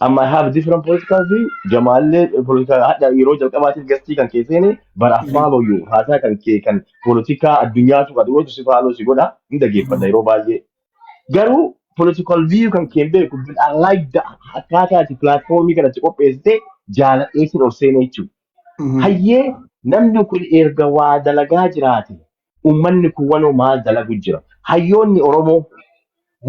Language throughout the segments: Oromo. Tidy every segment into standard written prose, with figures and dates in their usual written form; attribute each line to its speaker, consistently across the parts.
Speaker 1: Amma I have different political view. Jamaallee political hadha yeroo jalqabaatiif gastii kan kee seene, but I follow you. Haasaa kan kee kan politikaa addunyaatu kan dhiyootu si follow si godha. Hin dhaggeeffadha yeroo baay'ee. Garuu political view kan kee hin beeku. But I like the akkaataa ati platformii kanatti qopheessite jaaladhee sin ol seene jechuudha. Hayyee, namni kun erga waa dalagaa jiraate, uummanni kun wanoo maal dalagu jira? Hayyoonni Oromoo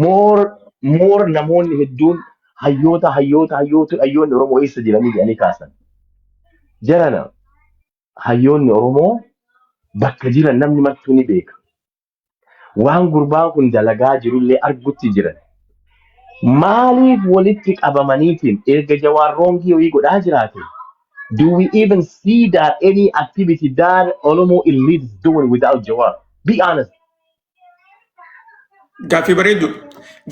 Speaker 1: more namoonni hedduun hayyoota hayyoota hayyoota hayyoonni Oromoo eessa jiranii jedhanii kaasan. Jarana, hayyoonni Oromoo bakka jiran namni martuu ni beeka. Waan gurbaan kun dalagaa jirullee argutti jiran. Maaliif walitti qabamaniitiin erga Jawaar wrongii wayii godhaa jiraate? Do we even see that any activity that Oromo elite is doing without Jawar? Be honest.
Speaker 2: Gaaffii bareedduudha.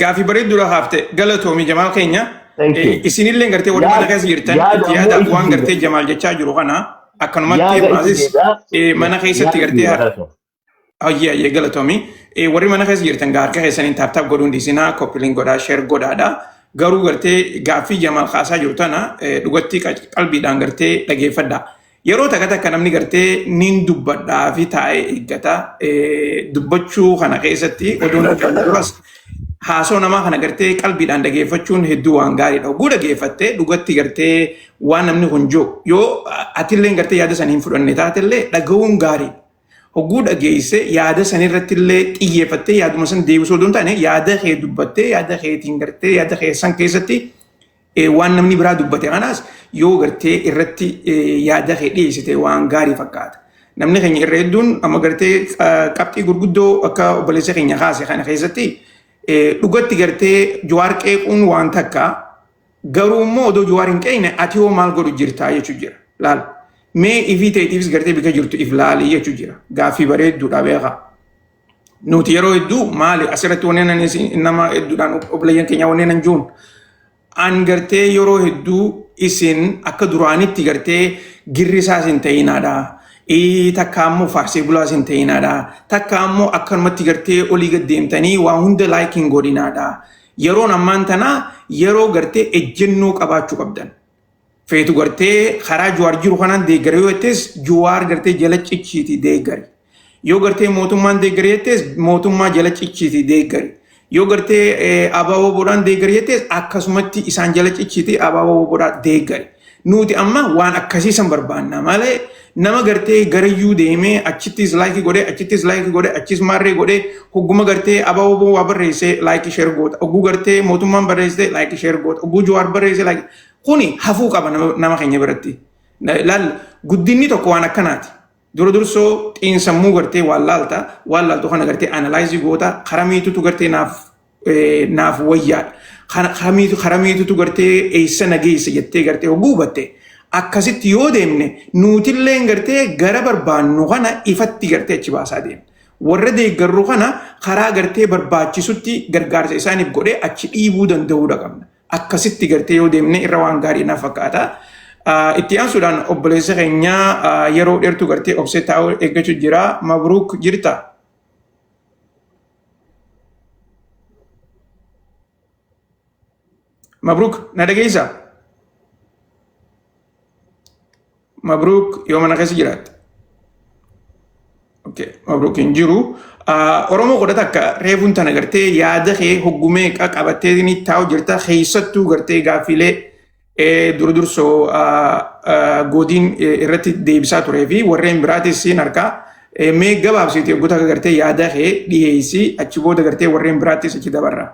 Speaker 2: Gaaffii bareedduudha haafte, galatoomi Jamaal keenya.
Speaker 1: Thank you.
Speaker 2: Isinillee gartee warri mana keessa jirtan
Speaker 1: Yaada
Speaker 2: itti
Speaker 1: ammoo
Speaker 2: yaada
Speaker 1: itti
Speaker 2: waan gartee
Speaker 1: deebi'a.
Speaker 2: Jamaal jechaa jiru kana akkanumatti
Speaker 1: Yaada itti
Speaker 2: Aziz
Speaker 1: deebi'a.
Speaker 2: mana keessatti
Speaker 1: Yaada
Speaker 2: gartee
Speaker 1: deebi'a. Galatoomi.
Speaker 2: Ayyee ayyee, galatoomi. Warri mana keessa jirtan gaa harka keessaniin tap tap godhuun dhiisinaa, copy link godhaa, share godhaadha. Garuu gartee gaaffii Jamaal kaasaa jiru tana dhugatti qalbiidhaan gartee dhageeffadha. Yeroo takka takka namni gartee niin dubbadhaa fi taa'ee eeggata. Dubbachuu kana keessatti oduun dubbannu duras haasoo namaa kana gartee qalbiidhaan dhageeffachuun hedduu waan gaariidha. Oguu dhageeffattee dhugatti gartee waan namni kun jiru yoo atillee gartee yaada sana hin fudhanne taatellee dhaga'uun gaariidha. Hogguu dhageesse yaada san irratti illee xiyyeeffattee yaaduma san deebisuu osoo hin taane, yaada kee dubbattee, yaada keetiin gartee yaada kee san keessatti waan namni biraa dubbate kanaas yoo gartee irratti yaada kee dhiyeessite waan gaarii fakkaata. Namni keenya irra hedduun amma gartee qabxii gurguddoo akka obboleessa keenya kaase kana keessatti dhugatti gartee Jawaar qeequun waan takka, garuu immoo odoo Jawaar hin qeeqne ati hoo maal godhu jirtaa jechuu jira. Laal. Mee ifii ta'eetiifis gartee bika jirtu if laalii jechuu jira. Gaaffii bareedduudha beekaa. Nuti yeroo hedduu maali asirratti wanneen ani nama hedduudhaan obboleeyyan keenya wanneen an juun. An gartee yeroo hedduu isin akka duraanitti gartee girri isaas hin ta'inaadha. Takka ammoo faarsee bulaas hin ta'inaadha. Takka ammoo akkanumatti gartee olii gad deemtanii waa hunda like hin godhinaadha. Yeroon ammaan tanaa yeroo gartee ejjennoo qabaachuu qabdan. Feetu gartee karaa Jawaar jiru kanaan deeggare yoo jettes, Jawaar gartee jala cichiiti deeggari. Yoo gartee mootummaan deeggare jettes, mootummaa jala cichiiti deeggari. Yoo gartee abaaboo boodhaan deeggare jettes, akkasumatti isaan jala cichiiti abaaboo boodhaa deeggari. Nuti amma waan akkasii san barbaanna malee, nama gartee garayyuu deemee achittis like godhee, achittis like godhee, achis maarree godhee, hogguma gartee abaaboo waa barreessee like share goota. Hogguu gartee mootummaan barreessee like share goota. Hogguu Jawaar barreessee like, kuni hafuu qaba nama keenya biratti. Laal, guddinni tokko waan akkanaati. Dura dursoo xiinsammuu gartee waan laalta, waan laaltu kana gartee analyze goota, karamiitutu gartee naaf wayyaadha. Karamiitutu gartee eessa na geessa jettee gartee hogguu hubatte, akkasitti yoo deemne nuutilleen gartee gara barbaannu kana ifatti gartee achi baasaa deemna. Warra deeggarru kana karaa gartee barbaachisutti gargaarsa isaaniif godhee achi dhiibuu danda'uudha qabna. Akkasitti gartee yoo deemne irra waan gaarii naaf fakkaata. Itti aansuudhaan obboleessa keenya yeroo dheertuu gartee obsee taa'uu eeggachuu jira. Mabruuk, jirta? Mabruuk, na dhageessaa? Mabruuk, yoo mana keessa jiraatte. Okay, Mabruuk hin jiru. Oromoo godhata akka reefuun tana gartee yaada kee hoggumee qabattee ni taa'u jirta, keessattuu gartee gaaffiilee dura dursoo goodiin irratti deebisaa turee fi warreen biraatis siin harkaa. Mee gabaabsiiti hoggota akka gartee yaada kee dhiyeessi, achi booda gartee warreen biraattis achi dabarra.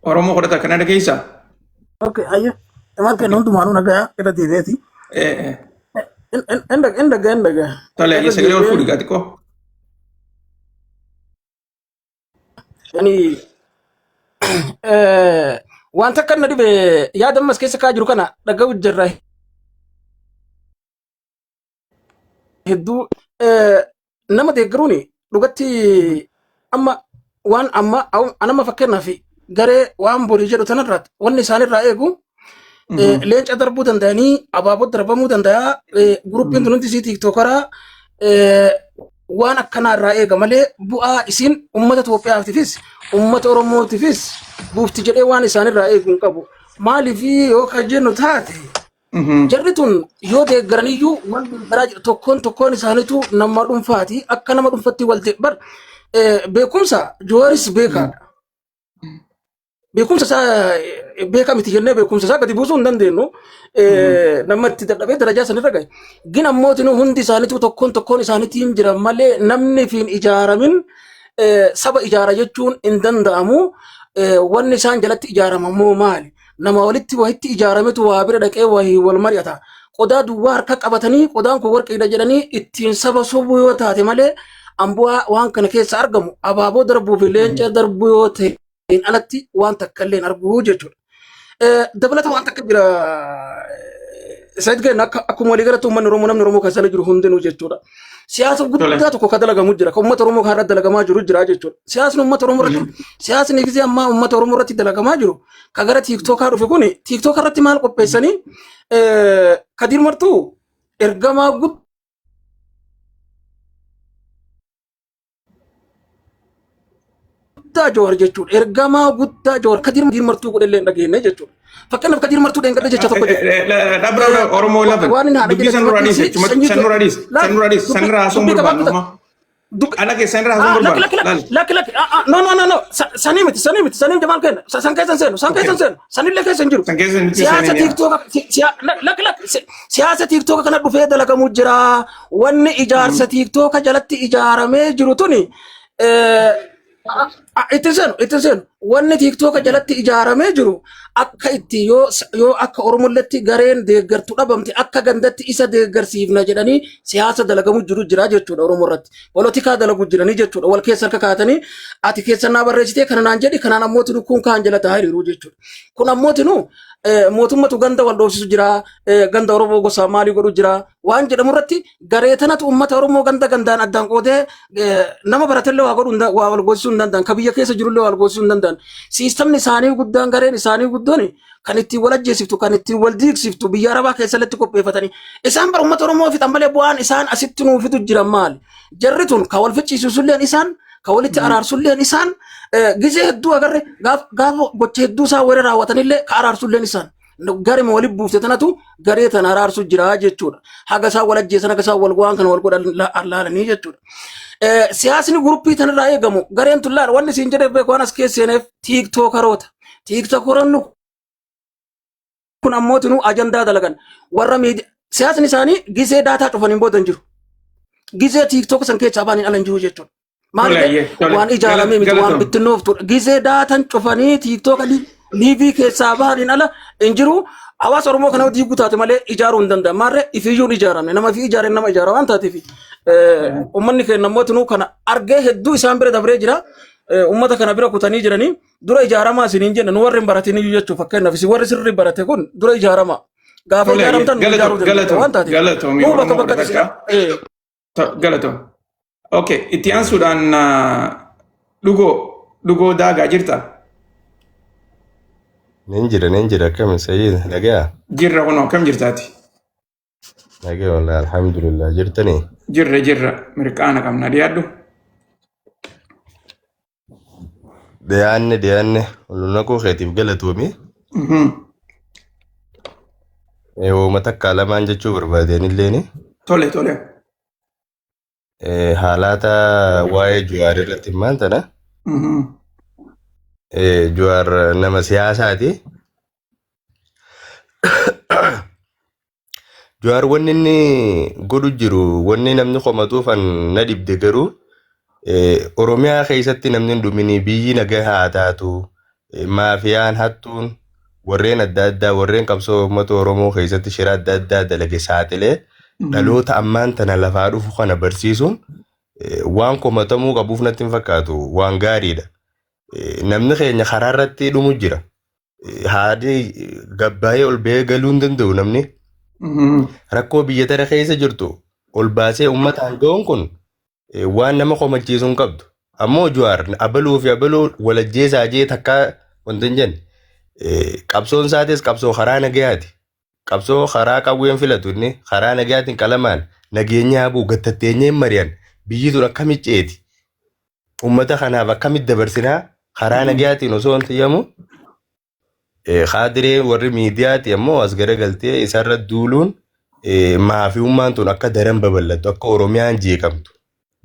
Speaker 2: Oromoo godhata akkana dhageessaa?
Speaker 3: Okay, ayya. Maal kennu, hundumaanuu nagaa irra deebi'eeti. In dhagaa, in dhagaa.
Speaker 2: Tole,
Speaker 3: Irra
Speaker 2: sagalee ol
Speaker 3: deebi'ee
Speaker 2: fuudhi gaa xiqqoo.
Speaker 3: Yani wanta akka na dhibe yaada ammas keessa kaa jiru kana dhaga'u jirra hedduu nama deeggaruun dhugatti amma waan amma anamma fakkeenyaaf garee waan borii jedhu tanarraa wanni isaanirraa eegu leenca darbuu danda'anii abaaboo darbamuu danda'a, guruppiin tun hundi isii tiiktookaraa. Waan akkanaa irraa eega malee bu'aa isin uummata Itoophiyaatiifis uummata Oromootiifis buufti jedhee waan isaan irraa eegu hin qabu. Maaliif yoo kan jennu taate jarri tun yoo deeggaraniyyuu wal deeggaraa jira tokkoon tokkoon isaaniitu nama dhuunfaati akka nama dhuunfatti wal bar beekumsa Jawaaris beekaadha. Beekumsa isaa beekaa miti jennee beekumsa isaa gadi buusuu hin dandeenyu. Nama itti dadhabee darajaa sanirra gahe. Gin ammootinuu hundi isaaniitu tokkoon tokkoon isaaniitiin jira malee namni fi hin ijaaramin saba ijaara jechuun hin danda'amu. Wanni isaan jalatti ijaaraman immoo maali? Nama walitti wahitti ijaarametu waa bira dhaqee wahii wal mari'ata. Qodaa duwwaa harka qabatanii qodaan kun warqiidha jedhanii ittiin saba sobuu yoo taate malee ambu'aa waan kana keessa argamu abaaboo darbuu fi leenca darbuu yoo ta'e alatti waan takka illee hin argu jechuudha. Dabalata waan takka jira. Said Geenna akka akkuma walii galatti uummanni Oromoo namni Oromoo kan jiru hundinuu jechuudha. Siyaasa guddaa tokko kan dalagamu jira. Kan uummata Oromoo kan irratti dalagamaa jiru jira jechuudha. Siyaasni uummata Oromoo irratti siyaasni gisee ammaa uummata Oromoo irratti dalagamaa jiru kan gara tiiktookaa dhufe kuni tiiktookaa irratti maal qopheessanii Kadiir Martuu ergamaa guddaa Joowar jechuudha. Ergamaa guddaa Joowar Kadiir Martuu godhellee hin dhageenye jechuudha. Fakkeenyaaf Kadiir Martuu dheengadda jecha tokko jedhe.
Speaker 2: Dhabra Oromoo 11.
Speaker 3: Waan inni haadha
Speaker 2: Dubbii san nurraa dhiisi. San nurraa dhiisi. San nurraa dhiisi. San irraa haasa'uun
Speaker 3: Dubbii
Speaker 2: barbaannu
Speaker 3: gabaabduu
Speaker 2: amma. Ala keessa irraa haasa'uun
Speaker 3: Lakki
Speaker 2: barbaannu.
Speaker 3: lakki
Speaker 2: Laali.
Speaker 3: lakki lakki no no no no sanii miti sanii miti sanii jamaan kenna san keessa hin seenu san keessa hin seenu sanillee keessa hin jiru.
Speaker 2: San keessa hin
Speaker 3: Siyaasa
Speaker 2: seenin yaa.
Speaker 3: tiiktooka lakki lakki siyaasa tiiktooka kana dhufee dalagamu jira. Wanni ijaarsa tiiktooka jalatti ijaaramee jiru tuni itti seenu itti seenu wanni tiiktooka jalatti ijaaramee jiru akka itti yoo yoo akka Oromolletti gareen deeggartu dhabamte akka gandatti isa deeggarsiifna jedhanii siyaasa dalagamu jiru jira jechuudha Oromoo irratti. Polotikaa dalagu jiranii jechuudha. Wal keessa harka kaatanii ati keessa naa barreessitee kana naan jedhi kanaan ammoo tinu kun kaan jala taa'aa hiriiruu jechuudha. Kun ammoo tinu mootummatu ganda wal dhoofsisu jira ganda Oromoo gosa maalii godhu jira waan jedhamu irratti garee tanatu uummata Oromoo ganda gandaan addaan qoodee nama baratellee waa godhuu waa wal goosisuu hin danda'an ka biyya keessa jirullee waa wal goosisuu hin danda'an. Siistamni isaanii guddaan gareen isaanii guddoon kan ittiin wal ajjeesiftu kan ittiin wal diigsiftu biyya arabaa keessatti qopheeffatanii isaan bara uummata Oromoo fixan malee bu'aan isaan asitti nuu fidu jiran maali? Jarri tun ka wal ficcisiisulleen isaan ka walitti araarsulleen isaan gizee hedduu agarre gaafa gocha hedduu isaan warra raawwatanillee ka araarsulleen isaan. Garima walitti buufte tanatu garee tana araarsu jira jechuudha. Haga isaan wal ajjeesan haga isaan wal waan kana wal godhan laalanii jechuudha. Siyaasni guruppii tanarraa eegamu gareen tun laala wanni siin jedheef beeku waan as keessa seeneef tiiktookaroota. Tiiktookaroonni kun ammoo tinuu ajandaa dalagan warra miidiyaa siyaasni isaanii gizee daataa cufaniin booda hin jiru. Gizee tiiktook san keessaa ba'anii ala hin jiru jechuudha. Maaliif
Speaker 2: Tole, tole.
Speaker 3: waan ijaaramee miti waan
Speaker 2: Galatoom.
Speaker 3: bittinnooftudha. Gizee daatan cufanii tiiktooka liivii keessaa bahaniin ala hin jiru. Hawaasa Oromoo kana diiguu taate malee ijaaruu hin danda'an. Maarree ifiyyuu hin ijaaramne. Nama ifii ijaareen nama ijaara waan taateef uummanni keenya immoo tinuu kana argee hedduu isaan bira dabree jira. Uummata kana bira kutanii jiranii dura ijaaramaa isiniin jenna nu warri hin baratin iyyuu jechuuf fakkeenyaaf isin warri sirrii barate kun dura ijaaramaa. Gaafa
Speaker 2: Tole,
Speaker 3: ijaaramtan nu
Speaker 2: galatoom,
Speaker 3: ijaaruu dandeenya waan
Speaker 2: galatoom,
Speaker 3: taateef.
Speaker 2: galatoom.
Speaker 3: Nuu bakka
Speaker 2: Oromoo
Speaker 3: bakkatti isin
Speaker 2: kudha takka. Galatoom. Okay, itti aansuudhaan dhugoo dhugoo daagaa jirta?
Speaker 4: Nin jira nin jira akkami sayyid nagaa
Speaker 2: Jirra kunoo akkam jirtaati?
Speaker 4: nagaa wallahi alhamdulillah jirtanii
Speaker 2: Jirra jirra mirqaana qabna dhiyaadhu.
Speaker 4: dhiyaanne dhiyaanne oluna koo keetiif galatoomi Wooma takkaa lamaan jechuu barbaadeen illeeni
Speaker 2: Tole tole.
Speaker 4: Haalaata waa'ee Jawaar irratti himaan tana Jawaar nama siyaasaati. Jawaar wanni inni godhu jiru wanni namni komatuufan na dhibde garuu Oromiyaa keessatti namni hin dhuminii biyyi nagaa haa taatu maafiyaan hattuun warreen adda addaa warreen qabsoo uummata Oromoo keessatti shira adda addaa dalage saaxilee dhaloota ammaan tana lafaa dhufu kana barsiisuun waan komatamuu qabuuf natti hin fakkaatu waan gaariidha. Namni keenya karaa irratti dhumu jira. Haadhi gabbaa'ee ol ba'ee galuu hin danda'u namni. Rakkoo biyya tana keessa jirtu ol baasee uummataan ga'uun kun waan nama komachiisu hin qabdu. Ammoo Jawaar abaluu fi abaluu walajjeesaa jee takkaa wanta hin jenne. Qabsoon isaatis qabsoo karaa nagayaati. Qabsoo karaa qawween filatu inni karaa nagayaatiin qalamaan nageenya haa bu'u gattatteenyee hin mari'an. Biyyi tun akkamitti ceeti? Uummata kanaaf akkamitti dabarsinaa? Karaa nagayaatiin osoo hin xiyyamu kaadiree warri miidiyaati ammoo as garagaltee isarra duuluun maafiyummaan tun akka daran babal'attu, akka Oromiyaan jeeqamtu,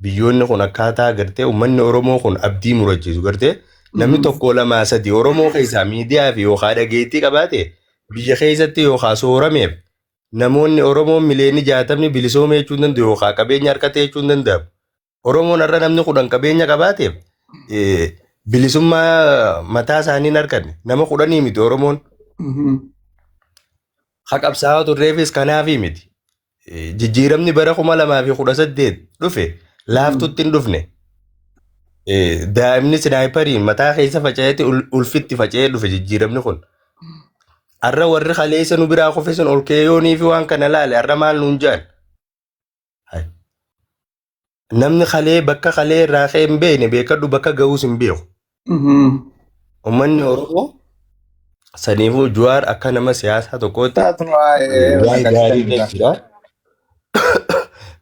Speaker 4: biyyoonni kun akkaataa gartee uummanni Oromoo kun abdii murachiisu, gartee namni tokko, lamaa, sadi Oromoo keessaa miidiyaa fi yookaan dhageettii qabaate biyya keessatti yookaan soorameef, namoonni Oromoon miliyoonni 60 bilisoome jechuu hin danda'u yookaan qabeenya harkatee jechuu hin danda'amu. Oromoon har'a namni 10 qabeenya qabaateef bilisummaa mataa isaanii hin arganne, nama 10 miti Oromoon. Ha qabsaa'aa turreefis kanaafii miti. Jijjiiramni bara 2018 dhufe laaftutti hin dhufne. Daa'imni sniper iin mataa keessa faca'eeti ulfitti faca'ee dhufe jijjiiramni kun. Har'a warri kaleessa nu biraa kufe sun ol ka'ee fi waan kana laale, har'a maal nuun jedhan? Hai. Namni kalee bakka kalee irraa ka'e hin beekne, beekadhu, bakka ga'uus hin beeku. Uummanni Oromoo saniifuu Jawaar akka nama siyaasaa tokkootti
Speaker 5: Taatun waa'ee
Speaker 4: waan gaarii irra jira.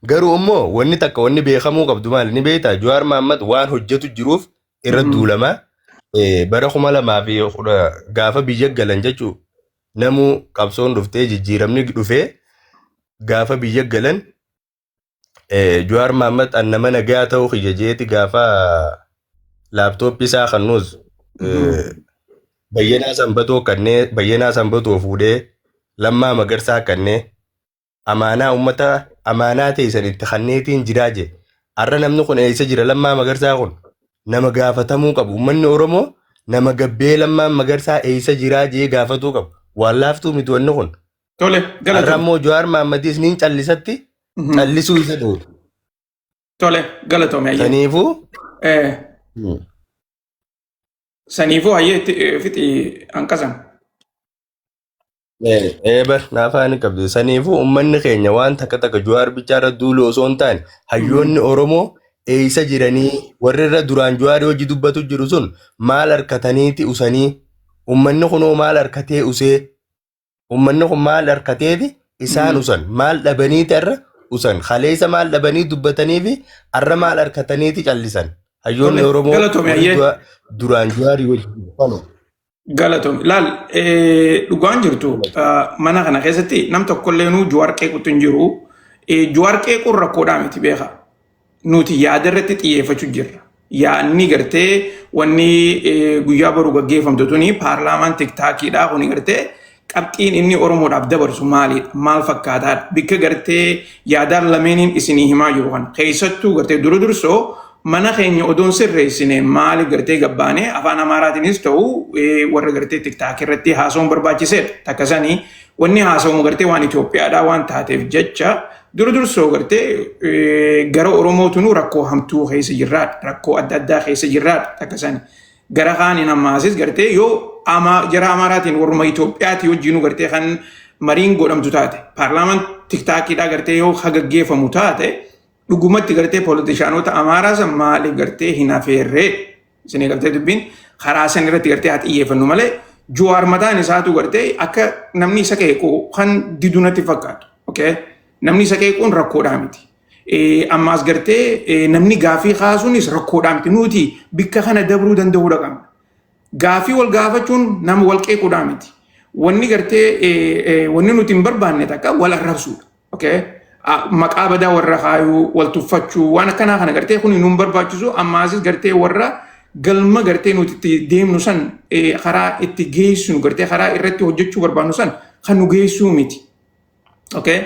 Speaker 4: Garuu immoo wanni takka wanni beekamuu qabdu maali ni beektaa? Jawaar Mahaammad waan hojjetu jiruuf irra duulamaa. Bara 2010 gaafa biyya galan jechuu, namuu qabsoon dhuftee jijjiiramni dhufee gaafa biyya galan, Jawaar Mahaammad an nama nagaa ta'uu kiyya jeeti gaafa laptop ii isaa kan nuus Bayyanaa Sanbatoo kannee, Bayyanaa Sanbatoo fuudhee Lammaa Magarsaa kannee, amaanaa uummata amaanaa teessan itti kanneetiin jiraa je. Har'a namni kun eessa jira? Lammaa Magarsaa kun nama gaafatamuu qabu. Uummanni Oromoo nama gabbee Lammaan Magarsaa eessa jiraa jee gaafatuu qabu. Waan laaftuu miti wanni kun.
Speaker 2: Tole,
Speaker 4: Har'a
Speaker 2: galatoomi.
Speaker 4: immoo Jawaar Mahammadis niin callisatti callisuu isa dhoowwe.
Speaker 2: Tole, galatoomi, hayyee.
Speaker 4: Saniifuu
Speaker 2: Saniifuu, hayyee, itti fixi hanqasan.
Speaker 4: Ee bar naafaa ni qabdi. Saniifuu uummanni keenya waan takka takka Jawaar bichaarra duulu osoo hin taane, hayyoonni Oromoo eessa jiranii, warri irra duraan Jawaarii hojii dubbatu jiru sun maal harkataniiti usanii, uummanni kunoo maal harkatee usee, uummanni kun maal harkateeti isaan usan, maal dhabaniiti irra usan, kaleessa maal dhabanii dubbatanii fi har'a maal harkataniiti callisan hayyoonni
Speaker 2: Tole,
Speaker 4: Oromoo
Speaker 2: galatoomi,
Speaker 4: warri
Speaker 2: hayyee.
Speaker 4: duraan Jawaarii wajjin kanu.
Speaker 2: Galatoomi. Laal, dhugaan jirtu mana kana keessatti nam tokkollee nuu Jawaar qeequtu hin jiru. Jawaar qeequun rakkoodhaa miti, beeka. Nuti yaada irratti xiyyeeffachuu jirra. Yaadni gartee wanni guyyaa boru gaggeeffamtu tuni paarlaamaan TikTok iidha kuni gartee qabxiin inni Oromoodhaaf dabarsu maalidha? Maal fakkaataadha? Bikka gartee yaadaan lameeniin isinii himaa jiru kana. Keessattuu gartee dura dursoo mana keenya odoon sirreessine maali gartee gabbaanee afaan Amaaraatiinis ta'u warra gartee TikTok irratti haasa'uun barbaachiseedha. Takka sanii wanni haasa'umu gartee waan Itoophiyaadhaa waan taateef jecha dura dursoo gartee gara Oromootunuu rakkoo hamtuu keessa jirraadha. Rakkoo adda addaa keessa jirraadha takka sanii. Gara kaaniin ammaasis gartee yoo ama jara Amaaraatiin warruma Itoophiyaatii wajjinuu gartee kan mariin godhamtu taate, paarlaamaan TikTok iidhaa gartee yoo hagaggeeffamu taate, dhugumatti gartee politician oota Amaaraa san maaliif gartee hin afeerree? Isinii gartee dubbiin karaa san irratti gartee haa xiyyeeffannu malee Jawaar mataan isaatu gartee akka namni isa qeequ kan didu natti fakkaatu. Okay? Namni isa qeequun rakkoodhaa miti. Ammaas gartee namni gaafii kaasuunis rakkoodhaa miti. Nuti bikka kana dabruu danda'uudha qabna. Gaafii wal gaafachuun nama wal qeequudhaa miti. Wanni gartee wanni nuti hin barbaanne takka wal arrabsuudha. Okay? Maqaa badaa warra kaayuu, wal tuffachuu, waan akkanaa kana gartee kun nu hin barbaachisu. Ammaasis gartee warra galma gartee nuti itti deemnu san karaa itti geessinu, gartee karaa irratti hojjechuu barbaannu san kan nu geessuu miti. Okay?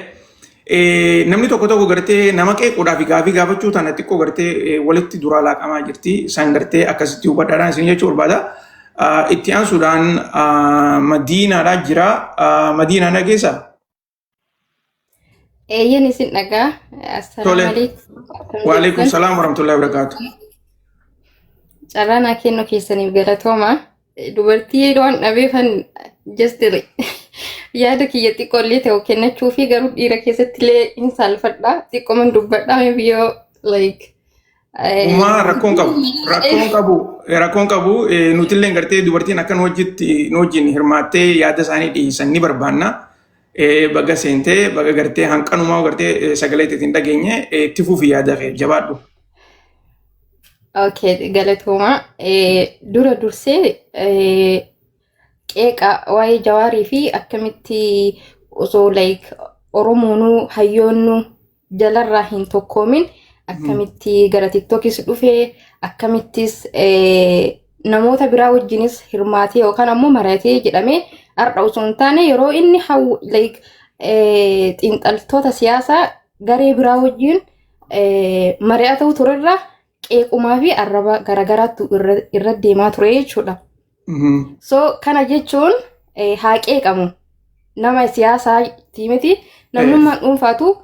Speaker 2: Namni tokko tokko gartee nama qeequudhaa fi gaafii gaafachuu tana xiqqoo gartee walitti duraa laaqamaa jirti. Isaan gartee akkasitti hubadhaadhaan isin jechuu barbaada. Itti aansuudhaan Madiinaadhaa jira. Madiinaa, dhageessaa?
Speaker 6: Eeyyan, isin dhagaa. Assalaamu
Speaker 2: Tole.
Speaker 6: alaikum. Akkam
Speaker 2: Waalaikum
Speaker 6: jirtan?
Speaker 2: salaam warahmatullahi wabarakatuh.
Speaker 6: Carraa naa kennu keessaniif galatooma. Dubartii waan dhabeefan just yaada kiyya xiqqoollee ta'u kennachuu fi garuu dhiira keessatti illee hin saalfadha. Xiqqooman dubbadha, maybe yoo like
Speaker 2: Uumaa rakkoon qabu. Rakkoon qabu. Rakkoon qabu. Nutillee gartee dubartiin akka nu wajjitti nu wajjin hirmaattee yaada isaanii dhiyeessan ni barbaanna. Baga seentee, baga gartee hanqanumaa gartee sagalee ittiin dhageenye, itti fufi, yaada kee jabaadhu.
Speaker 6: Okay, galatooma. Dura dursee qeeqa waa'ee Jawaarii fi akkamitti osoo like Oromoonuu hayyoonnuu jalarraa hin tokkoomin akkamitti gara TikTokis dhufee, akkamittis namoota biraa wajjinis hirmaatee yookaan ammoo maratee jedhamee har'a osoo hin taane, yeroo inni like xiinxaltoota siyaasaa garee biraa wajjin mari'atuu turerra qeequmaa fi arraba garagaraatu irra deemaa ture jechuudha. So kana jechuun haa qeeqamu, nama siyaasaa miti, namnummaan dhuunfaatu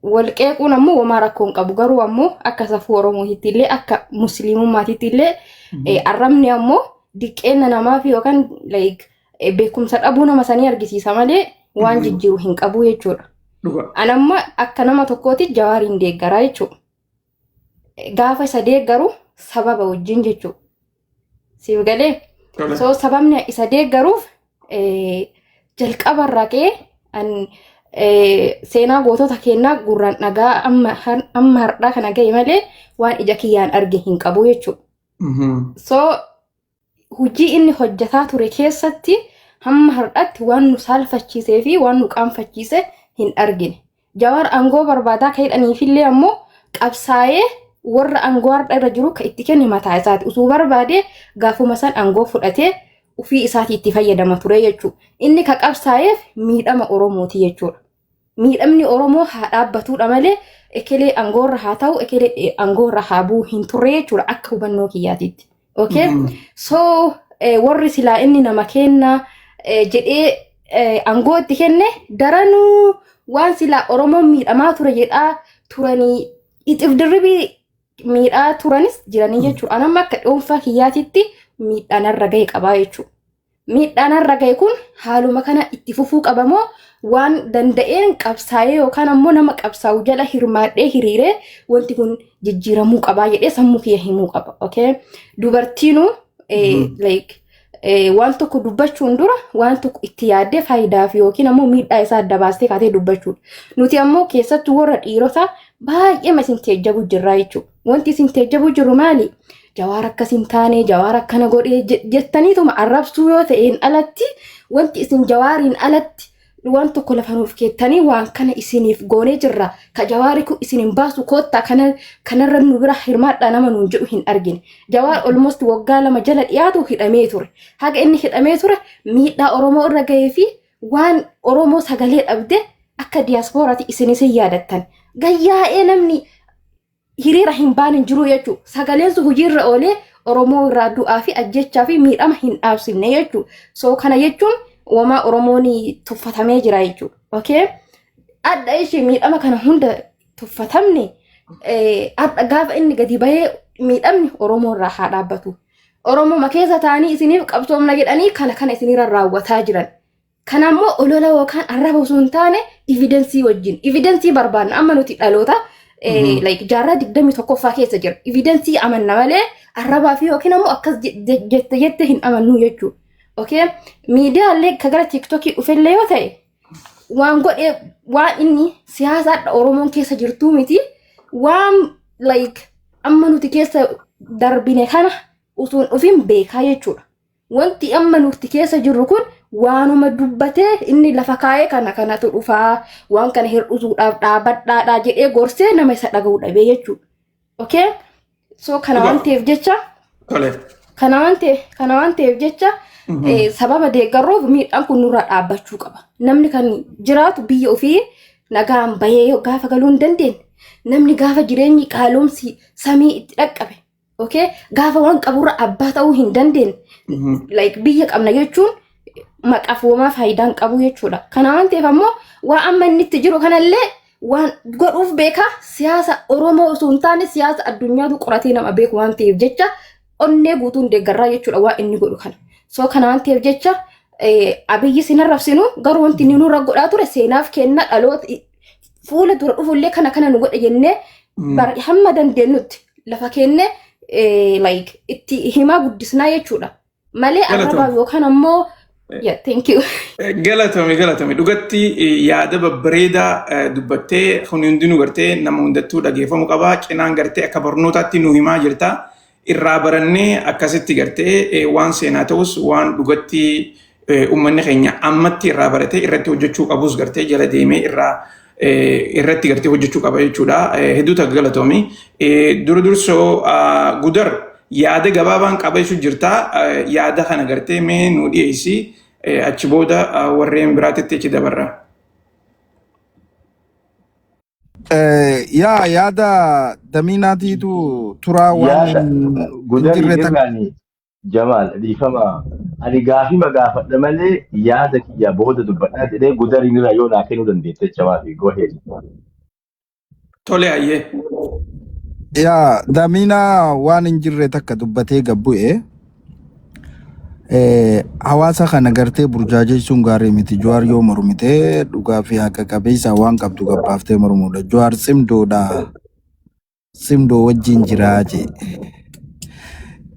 Speaker 6: wal qeequun ammoo homaa rakkoo hin qabu. Garuu ammoo akka safuu Oromootitti illee, akka musliimummaatitti illee, arrabni ammoo diqqeenna namaa fi yookaan like beekumsa dhabuu nama sanii argisiisa malee waan jijjiiru hin qabu jechuudha. Anamma akka nama tokkooti Jawaariin deeggaraa jechuudha. Gaafa isa deeggaru sababa wajjin jechuudha. Siif galee? So sababni isa deeggaruuf jalqabarraa ka'ee an seenaa gootota kennaa gurraan dhagaa amma har'aa kana ga'e malee waan ija kiyyaan arge hin qabu jechuudha. So hojii inni hojjetaa ture keessatti hamma har'aatti waan nu saalfachiisee fi waan nu qaanfachiise hin argine. Jawaar aangoo barbaadaa kan jedhaniifillee ammoo qabsaa'ee warra aangoo har'a irra jiru kan itti kenne mataa isaati. Osoo barbaadee gaafuma san aangoo fudhatee ofii isaatii itti fayyadama ture jechuudha. Inni ka qabsaa'eef miidhama Oromooti jechuudha. Miidhamni Oromoo haa dhaabbatudha malee ekelee aangoorra haa ta'u, ekelee aangoorra haa bu'u hin turre jechuudha akka hubannoo kiyyaatitti. Okay? So warri silaa inni nama kennaa jedhee aangoo itti kenne daranuu waan silaa Oromoon miidhamaa ture jedhaa turanii ixif dirribii miidhaa turanis jiranii jechuudha. Anamma akka dhuunfaa kiyyaatitti miidhaan irra gahe qabaa jechuudha. Miidhaan irra gahe kun haaluma kana itti fufuu qabamoo, waan danda'een qabsaa'ee yookaan ammoo nama qabsaa'u jala hirmaadhee hiriiree wanti kun jijjiiramuu qabaa jedhee sammuu kiyya himuu qaba. Okay? Dubartiinuu like waan tokko dubbachuun dura waan tokko itti yaaddee faayidaa fi yookiin ammoo miidhaa isaa adda baastee kaatee dubbachuudha. Nuti ammoo keessattuu warra dhiirotaa baay'ee isin teejjabuu jirraa jechuudha. Wanti isin teejjabuu jirru maali? Jawaar akkas hin taane, Jawaar akkana godhee jettaniituma arrabsuu yoo ta'een alatti, wanti isin Jawaariin alatti waan tokko lafa nuuf keettanii waan kana isiniif goonee jirra, ka Jawaari kun isin hin baasu, koottaa kana kanarra nu bira hirmaadhaa nama nuun jedhu hin argine. Jawaar almost waggaa 2 jala dhiyaatu hidhamee ture. Haga inni hidhamee ture miidhaa Oromoo irra gahee fi waan Oromoo sagalee dhabde akka diyaaspooraatti isinis hin yaadattan. Gayyaa'ee namni hiriira hin baane hin jiru jechuudha. Sagaleen sun hojiirra oolee Oromoo irraa du'aa fi ajjechaa fi miidhama hin dhaabsifne jechuudha. So kana jechuun wamaa Oromoon tuffatamee jira jechuudha. Okay? Adda ishee miidhama kana hunda tuffatamne, adda gaafa inni gadi bahee miidhamni Oromoo irraa haa dhaabbatu. Oromoo keessa ta'anii isiniif qabsoomna jedhanii kana kana isinirra raawwataa jiran. Kana ammoo olola yookaan arraba osoo hin taane evidence wajjin. Evidence barbaanna, amma nuti dhaloota like jaarraa 21ffaa keessa jira. Evidence amanna malee arrabaa fi yookiin ammoo akkas jette jette hin amannu jechuudha. Okay? Miidiyaalee ka gara TikTokii dhufellee yoo ta'e, waan godhee waan inni siyaasaadha Oromoon keessa jirtuu miti, waan like amma nuti keessa darbine kana osoo hin dhufin beekaa jechuudha. Wanti amma nuti keessa jirru kun waanuma dubbatee inni lafa kaa'ee kana kanatu dhufaa, waan kana hir'isuudhaaf dhaabadhaadhaa jedhee gorsee nama isa dhaga'uu dhabee jechuudha. Okay? So kana waan ta'eef jecha kana waan ta'eef jecha sababa deeggarruuf miidhaan kun nurraa dhaabbachuu qaba. Namni kan jiraatu biyya ofii nagaan bahee gaafa galuu hin dandeenye. Namni gaafa jireenyi qaalomsi samii itti dhaqqabe. Okay? Gaafa waan qaburra abbaa ta'uu hin dandeenye. Like biyya qabna jechuun maqaaf homaa faayidaa hin qabu jechuudha. Kana waan ta'eef ammoo waan amma inni itti jiru kanallee waan godhuuf beekaa, siyaasa Oromoo osoo hin taane siyaasa addunyaatu qoratee nama beeku waan ta'eef jecha onnee guutuun deeggarraa jechuudha waan inni godhu kana. So kana waan ta'eef jecha Abiyyi sin arrabsinu, garuu wanti inni nurra godhaa ture seenaaf kenna, dhaloota fuula dura dhufullee kana kana nu godhe jennee hamma dandeenyutti lafa kenne like itti himaa guddisnaa jechuudha. Malee arrabaa yookaan ammoo Yeah, thank you.
Speaker 2: Galatoomi, galatoomi. Dhugatti yaada babbareedaa dubbattee, kun hundinuu gartee nama hundattuu dhageeffamuu qaba. Cinaan gartee akka barnootaatti nu himaa jirta. Irraa barannee akkasitti gartee waan seenaa ta'us, waan dhugatti uummanni keenya ammatti irraa baratee irratti hojjechuu qabus gartee jala deemee irraa irratti gartee hojjechuu qaba jechuudha. Hedduu takka galatoomi. Dura dursoo Gudar yaada gabaabaan qaba jechuu jirta. Yaada kana gartee mee nu dhiyeessi. Achi booda warreen biraatitti achi dabarra.
Speaker 5: Yaa, yaada damiinaatiitu turaa waan
Speaker 1: Yaada
Speaker 5: hin
Speaker 1: Gudarii
Speaker 5: jirre takka.
Speaker 1: irraani, Jamaal, dhiifama. Ani gaafima gaafadha malee yaada kiyya booda dubbadhaa jedhee Gudariin irraa yoo naa kennuu dandeette jecha maafi, go ahead.
Speaker 2: Tole, ayyee.
Speaker 5: Yaa, damiinaa waan hin jirre takka dubbatee gabbu'e. Hawaasa kana gartee burjaajessuun gaarii miti. Jawaar yoo mormite dhugaa fi haqa qabeessa waan qabdu gabbaaftee mormuudha. Jawaar simdoodha. Simdoo wajjin jiraa jee.